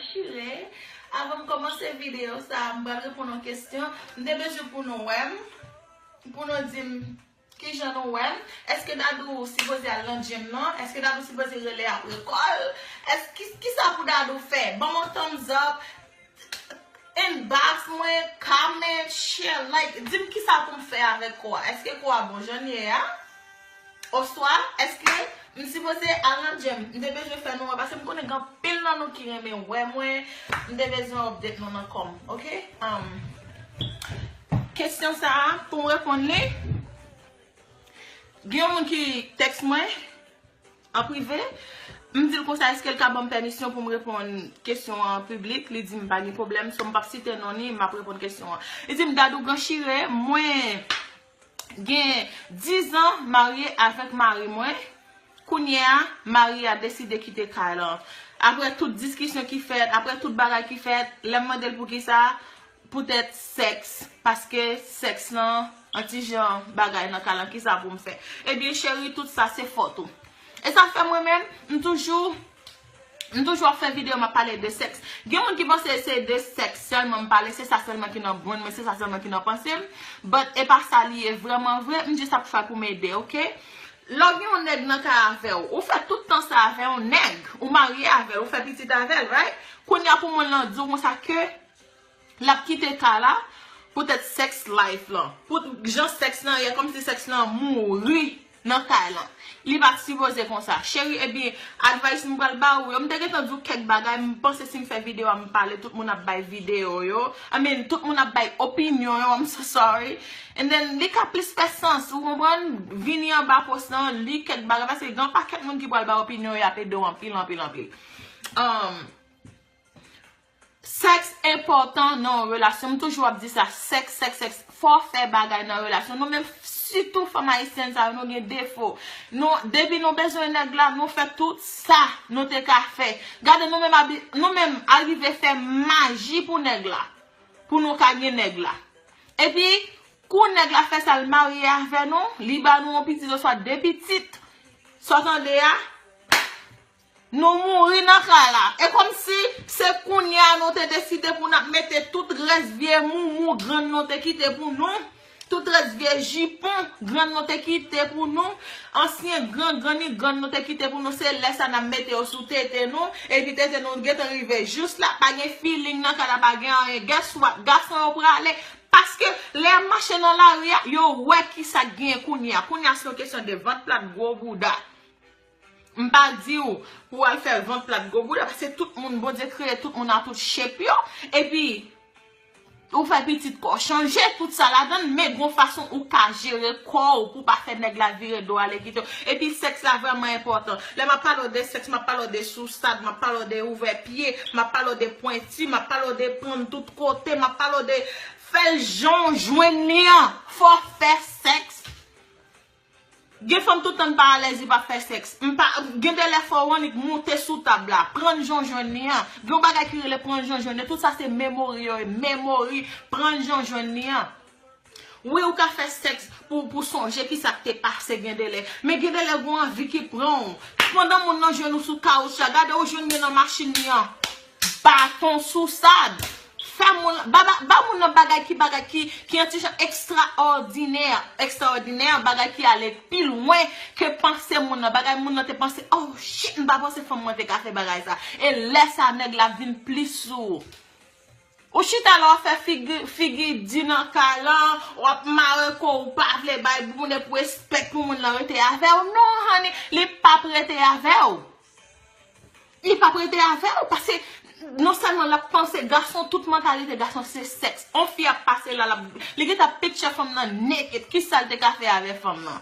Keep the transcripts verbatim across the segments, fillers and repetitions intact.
Chire, avan m kòmanse videyo sa a, m pral reponn yon kesyon. M te bezwen pou nou wè m, pou nou di m kijan nou wè m. Èske Dadou sipoze al nan gym nan? Èske Dadou sipoze rele apre kò l? Èske, kisa pou Dadou fè? Ban m yon thumbs up, inbox mwen, comment, share, like. Di m kisa pou m fè avèk kò a. Èske kò a bon jan l ye a? Oswa, èske m sipoze al nan gym? M te bezwen fè nou wè, paske m konnen gen anpil nan nou ki renmen wè mwen. M te bezwen update nou nan kò m, oke? Um, kesyon sa a, pou m reponn li, gen yon moun ki tèks mwen an prive. M di l konsa, èske l ka ban m pèmisyon pou m reponn kesyon an an piblik? Li di m pa gen pwoblèm, so m p ap site non li, m ap reponn kesyon an. Li di m, Dadou Ganchire, mwen gen diz an marye avèk mari mwen. Kounye a, mari a deside kite kay lan. Apre tout diskisyon ki fèt, apre tout bagay ki fèt, lè m mande l poukisa, poutèt sèks, paske sèks lan, yon ti jan bagay nan kay lan, kisa pou m fè? Ebyen, cheri, tout sa se fòt ou. E sa fè mwen menm, m toujou M toujou ap fè videyo, m ap pale de sèks. Gen moun ki panse se de sèks sèlman m pale, se sa sèlman ki nan brain mwen, se sa sèlman ki nan panse m. But e pa sa li ye vrèman vre, m jis ap try pou m ede, oke? Lè w gen yon nèg nan kay avè w, ou fè tout tan sa avè yon nèg, ou marye avè l, ou fè pitit avè l, right? Kounye a pou moun lan di w konsa ke l ap kite kay la, poutèt sex life lan. Pou jan sèks lan ye, kòmsi sèks lan mouri nan kay lan. Li pa t sipoze konsa. Cheri, ebyen, advice m pral ba ou yo, m te gentan di w kèk bagay, m panse si m fè videyo a, m pale, tout moun ap bay videyo yo. I mean, tout moun ap bay opinyon yo, I'm so sorry. And then, li ka plis fè sans, ou konprann? Vini anba post lan, li kèk bagay, paske gen yon pakèt moun ki pral bay opinyon yo, y ap ede w anpil, anpil, anpil. Um, Sèks enpòtan nan yon relasyon. M toujou ap di sa. Sèks, sèks, sèks. Fò w fè bagay nan relasyon. Nou menm, sitou fanm ayisyèn sa yo, nou gen defo. Nou, depi nou bezwen nèg la, nou fè tout sa nou te ka fè. Gade, nou menm abi-, nou menm arive fè maji pou nèg la. Pou nou ka gen nèg la. Epi, kou nèg la fè sa, l marye avè nou, li ba nou yon pitit oswa de pitit. Sa w tande a? Nou mouri nan kay la. E kòmsi se kounye a nou te deside pou n ap mete tout rès vye moumou grann nou te kite pou nou. Tout rès vye jipon grann nou te kite pou nou. Ansyen gran granni grann nou te kite pou nou. Se lè sa n ap mete yo sou tete nou. Epi tete nou gentan rive jous la. Pa gen feeling nan kay la, pa gen anyen. Guess what? Gason yo prale. Paske lè y ap mache nan lari a, yo wè kisa k genyen kounye a. Kounye a se yon kesyon de vant plat, gwo bouda. M pa di w pou w al fè vant plat, gwo bouda, paske tout moun, Bondye kreye tout moun a tout shape yo. Epi, ou fè pitit, kò w chanje, tout sa ladan l, men gon fason ou ka jere kò w pou pa fè nèg la vire do ale kite w. Epi, sèks la vrèman enpòtan. Lè m ap pale w de sèks, m ap pale w de sousad, m ap pale w de ouvè pye, m ap pale w de pwenti, m ap pale w de pran l tout kote, m ap pale w de fè l jan w jwenn li an. Fò w fè sèks. Gen fanm tout tan n pa alèz, li pa fè sèks. M pa, gen de lè fò w annik moute sou tab la, pran l jan w jwenn li an. Gen yon bagay ki rele pran l jan w jwenn li. Tout sa se memori yo ye, memori, pran l jan w jwenn li an. Wi, ou ka fè sèks pou, pou sonje kisa k te pase gen de lè. Men gen de lè gon anvi ki pran w. Pandan moun nan jwenn ou sou kawouch la, gade ou jwenn li nan machin li an. Baton sousad. Fè moun, ba, ba, ba moun nan bagay ki, bagay ki, ki yon ti jan ekstraòdinè, ekstraòdinè, bagay ki ale pi lwen ke panse moun nan. Bagay moun nan te panse, oh shit, m pa panse fanm mwen te ka fè bagay sa. E lè sa, nèg la vin plis sou ou. Ou chita la, w ap fè figi, figi di nan kay lan, w ap mare kò w, ou pa vle bay moun epi respè pou moun nan rete avè w. Non, honey, li p ap rete avè w. Li p ap rete avè w, paske non sèlman l ap panse, gason, tout mantalite gason se sèks. On fi ap pase la, l ap, li gentan picture fanm nan naked, kisa l te ka fè avè fanm nan?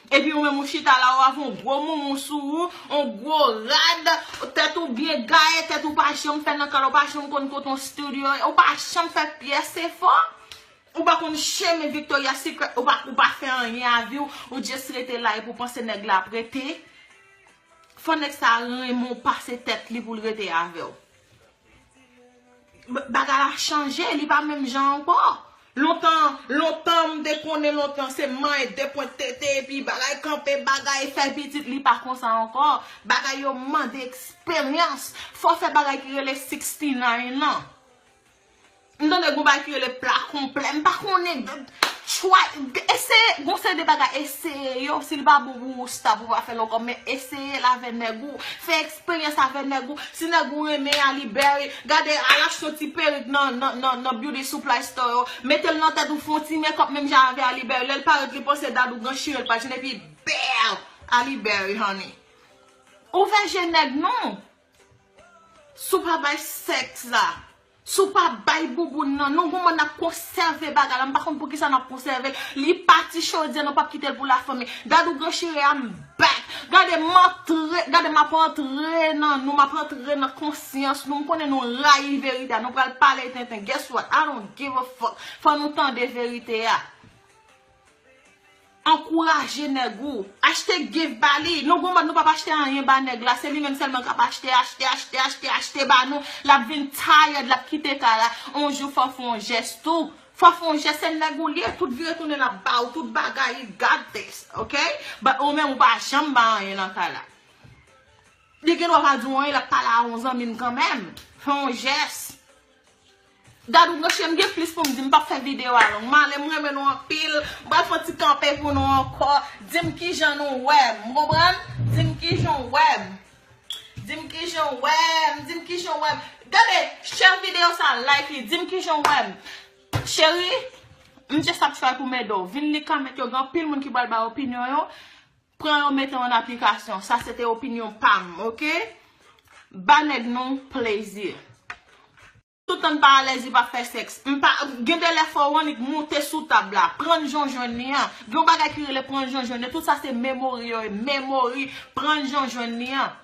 Epi ou menm ou chita la, ou avè yon gwo moumou sou ou, yon gwo rad, tèt ou byen gaye, tèt ou pa janm fè nan kay la, ou pa janm konn kote yon studio ye, ou pa janm fè pyès efò. Ou pa konn chemen Victoria's Secret, ou pa, ou pa fè anyen a vi w, ou just rete la epi w panse nèg la ap rete. Fò nèg sa renmen w pase tèt li pou l rete avè w. B-, bagay la chanje, li pa menm jan ankò. Lontan, lontan, m te konnen lontan se manyen de pwent tete, epi bagay kanpe, bagay fè pitit, li pa konsa ankò. Bagay yo mande eksperyans. Fò w fè bagay ki rele sixty-nine lan. M tande gon bagay ki rele pla konplè. M pa konnen. Try, eseye, gon seri de bagay, eseye yo. Si li pa bon pou ou, stop, ou pa fè l ankò. Men eseye l avè nèg ou. Fè eksperyans avè nèg ou. Si nèg ou renmen Halle Berry, gade, al achte yon ti perik nan, nan, nan, nan beauty supply store yo. Mete l nan tèt ou, fè yon ti makeup menm jan avè Halle Berry. Lè l parèt, li panse Dadou Grand Chiré l pral jwenn, epi bèw! Halle Berry, honey. Ouvè je nèg non. Si w pa bay sèks la, si w pa bay bouboun nan, nou gon mòd n ap konsève bagay la, m pa konn poukisa n ap konsève l. Li pa ti chodyè, nou p ap kite l pou lafanmi. Dadou Grand Chiré a, m back. Gade, m antre, gade, m ap antre nan nou, m ap antre nan konsyans nou. M konnen nou rayi verite a, nou pral pale tenten. Guess what? I don't give a fuck. Fò nou tande verite a. Ankouraje nèg ou. Achte gift ba li. Nou gon mòd nou p ap achte anyen ba nèg la. Se li menm sèlman k ap achte, achte, achte, achte, achte ba nou. L ap vin tired, l ap kite kay la. On jou fò fè on jès tou. Fò fè on jès, se nèg ou li ye. Tout vire tounen l ap ba ou tout bagay. He got this, ok? But ou menm ou pa janm ba anyen nan kay la. Li gen dwa pa di w anyen, l ap pale a on zanmi m kanmenm. Fè on jès. Dadou Grand Chiré, m gen plis pou m di, m p ap fè videyo a long. M ale, m renmen nou anpil. M pral fè yon ti kanpe pou nou ankò. Di m kijan nou wè m, ou konprann? Di m kijan w wè m. Di m kijan w wè m, di m kijan w wè m. Gade, share videyo sa, like li, di m kijan w wè m. Cheri, m just ap try pou m ede w. Vin li comment yo, gen anpil moun ki pral bay opinyon yo. Pran yo mete an aplikasyon. Sa se te opinyon pa m, ok? Ba nèg nou plezi. Toutan n pa alèz, li p ap fè sèks. M pa, gen de lè fò w annik moute sou tab la. Pran jan w jwenn li an. Gen yon bagay ki rele pran jan w jwenn li. Tout sa se memory yo ye. Memory, pran jan w jwenn li an.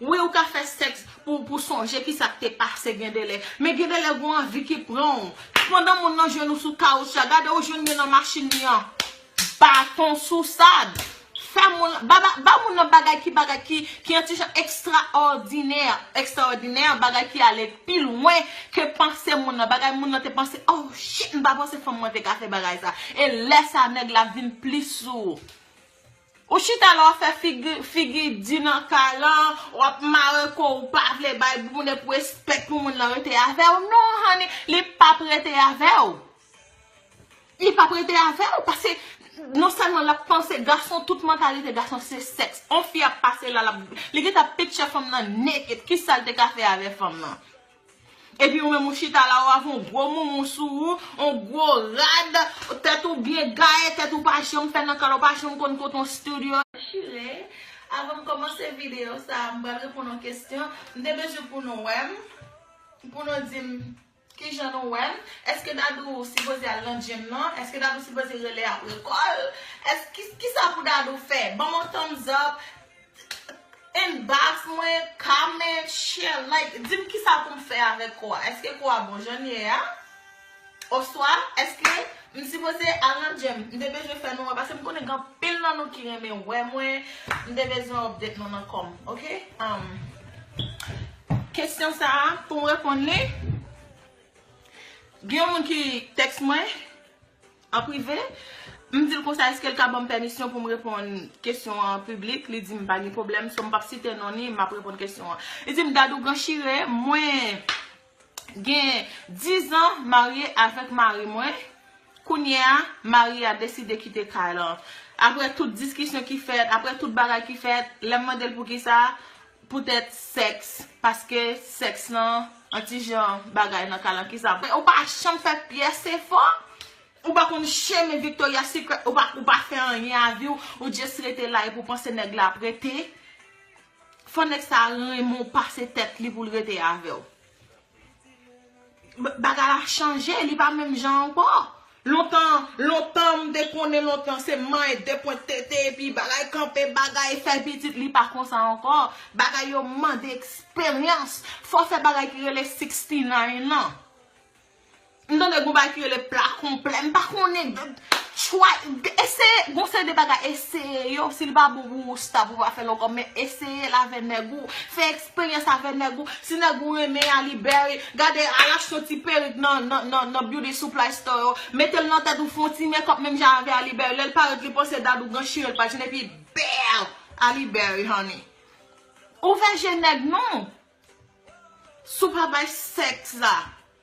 Wi, ou ka fè sèks pou, pou sonje kisa k te pase gen de lè. Men gen de lè gon anvi ki pran w. Pandan moun nan jwenn ou sou kawouch la, gade ou jwenn li nan machin li an. Baton sou sab. Fè moun, ba, ba, ba moun nan bagay ki, bagay ki, ki yon ti jan ekstraòdinè, ekstraòdinè, bagay ki ale pi lwen ke panse moun nan. Bagay moun nan te panse, oh shit, m pa panse fanm mwen te ka fè bagay sa. E lè sa, nèg la vin plis sou ou. Ou chita la, w ap fè figi, figi di nan kay lan, w ap mare kò, ou pa vle bay moun e pou respè pou moun nan rete avè w. Non, honey, li p ap rete avè w. Li p ap rete avè w, paske non sèlman l ap panse gason, tout mantalite gason se sèks. On fi ap pase la, l ap, li gentan picture fanm nan naked. Kisa l te ka fè avè fanm nan? Epi ou menm ou chita la, ou avè yon gwo moumou sou ou, yon gwo rad, tèt ou byen gaye, tèt ou pa janm fè nan kal, ou pa janm konn kote yon studio. Chire, avan m kòmanse videyo sa, m pral reponn yon kesyon. M te bezwen pou nou wè m, pou nou di m kijan nou wè m. Èske Dadou sipoze al nan gym nan? Èske Dadou sipoze rele apre kò l? Èske, ki, kisa pou Dadou fè? Ban m yon thumbs up. Inbox mwen, comment, share, like. Di m kisa pou m fè avèk kò a. Èske kò a bon jan l ye a? Oswa, èske m sipoze al nan gym? M te bezwen fè nou wè, paske m konnen gen anpil nan nou ki renmen wè mwen. M te bezwen update nou nan kò m, ok? Um, kesyon sa a, pou m reponn li, gen yon moun ki tèks mwen an prive. M di l konsa, èske l ka ban m pèmisyon pou m reponn kesyon an piblik? Li di m pa gen pwoblèm, so m p ap site non li, m ap reponn kesyon an. Li di m, Dadou Grand Chiré, mwen gen diz an marye avèk mari mwen. Kounye a, mari a deside kite kay lan. Apre tout diskisyon ki fèt, apre tout bagay ki fèt, lè m mande l poukisa, poutèt sèks, paske sèks lan, yon ti jan bagay nan kay lan, kisa. Ou pa janm fè pyès efò. Ou pa konn chemen Victoria's Secret, ou pa, ou pa fè anyen a vi w, ou just rete la epi w panse nèg la ap rete. Fò nèg sa renmen w pase tèt li pou l rete avè w. B-, bagay la chanje, li pa menm jan ankò. Lontan, lontan, m te konnen lontan se manyen de pwent tete, epi bagay kanpe, bagay fè pitit, li pa konsa ankò. Bagay yo mande eksperyans. Fò w fè bagay ki rele sixty-nine lan. M tande gon bagay ki rele pla konplè. M pa konnen. Try, eseye, gon seri de bagay, eseye yo. Si l pa bon pou ou, stop, ou pa fè l ankò, men eseye l avè nèg ou. Fè eksperyans avè nèg ou. Si nèg ou renmen Halle Berry, gade, al achte yon ti perik nan, nan, nan, nan beauty supply store yo. Mete l nan tèt ou, fè yon ti make up menm jan avè Halle Berry. Lè l parèt, li panse Dadou Gran Chire l pral jwenn, epi bèw! Halle Berry, honey. Ouvè je nèg non. Si w pa bay sèks la,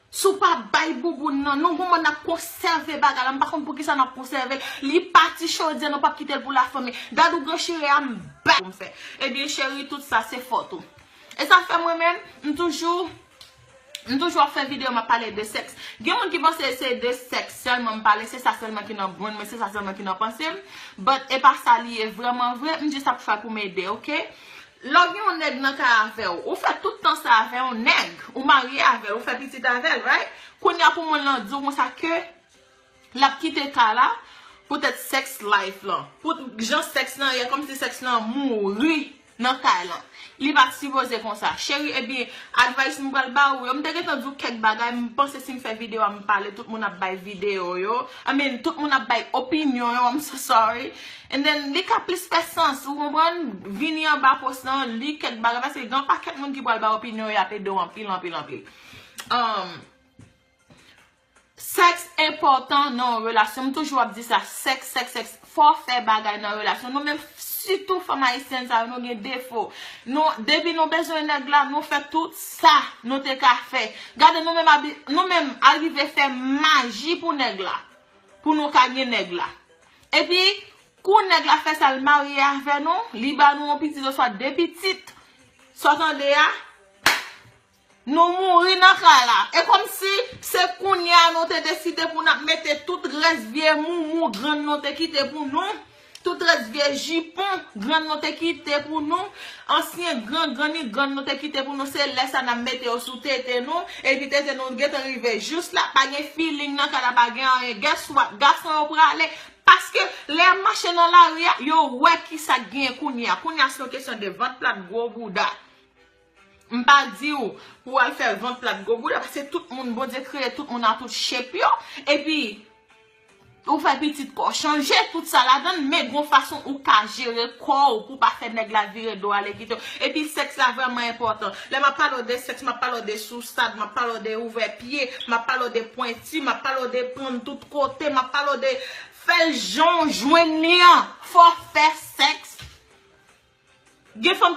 si w pa bay bouboun nan, nou gon mòd n ap konsève bagay la, m pa konn poukisa n ap konsève l. Li pati chodyè, nou p ap kite l pou lafanmi. Dadou Gran Chire a m bay pou m fè. Ebyen, cheri, tout sa se fòt ou. E sa fè mwen menm, m toujou, m toujou ap fè videyo, m ap pale de sèks. Gen moun ki panse se de sèks sèlman m pale, se sa sèlman ki nan brain mwen, se sa sèlman ki nan panse m. But e pa sa li ye vrèman vre, m jis ap try pou m ede, oke? Lè w gen yon nèg nan kay avè w, ou fè tout tan sa avè yon nèg, ou marye avè l, ou fè pitit avè l, right? Kounye a pou moun lan di w konsa ke l ap kite kay la, poutèt sex life lan, pou jan sèks lan ye, kòmsi sèks lan mouri nan kay lan. Li pa t sipoze konsa. Cheri, ebyen, advice m pral ba ou yo, m te gentan di w kèk bagay, m panse si m fè videyo a, m pale, tout moun ap bay videyo yo. I mean, tout moun ap bay opinyon yo, I'm so sorry. And then, li ka plis fè sans, ou konprann? Vini anba post lan, li kèk bagay, paske gen yon pakèt moun ki pral bay opinyon yo, y ap ede w anpil, anpil, anpil. Um, sèks enpòtan nan yon relasyon. M toujou ap di sa, sèks, sèks, sèks. Fò w fè bagay nan relasyon. Nou menm, sitou fanm ayisyèn sa yo, nou gen defo. Nou, depi nou bezwen nèg la, nou fè tout sa nou te ka fè. Gade, nou menm abi-, nou menm arive fè maji pou nèg la. Pou nou ka gen nèg la. Epi, kou nèg la fè sa, l marye avè nou, li ba nou yon pitit oswa de pitit. Sa w tande a, nou mouri nan kay la. E kòmsi se kounye a nou te deside pou n ap mete tout rès vye moumou grann nou te kite pou nou, tout rès vye jipon grann nou te kite pou nou, ansyen gran grann ni grann nou te kite pou nou, se lè sa n ap mete yo sou tete nou, epi tete nou gentan rive jous la, pa gen feeling nan kay la, pa gen anyen. Guess what? Gason yo prale, paske lè y ap mache nan lari a, yo wè kisa k genyen kounye a. Kounye a se yon kesyon de vant plat, gwo bouda. M pa di w pou w al fè vant plat, gwo bouda, paske tout moun, Bondye kreye tout moun a tout shape yo. Epi, ou fè pitit, kò w chanje, tout sa ladan l, men gon fason ou ka jere kò w pou w pa fè nèg la vire do ale kite w. Epi sèks la vrèman enpòtan. Lè m ap pale w de sèks, m ap pale w de soustad, m ap pale w de ouvè pye, m ap pale w de pwenti, m ap pale w de pran tout kote, m ap pale w de fè l jan w jwenn li an. Fò w fè sèks. Gen fanm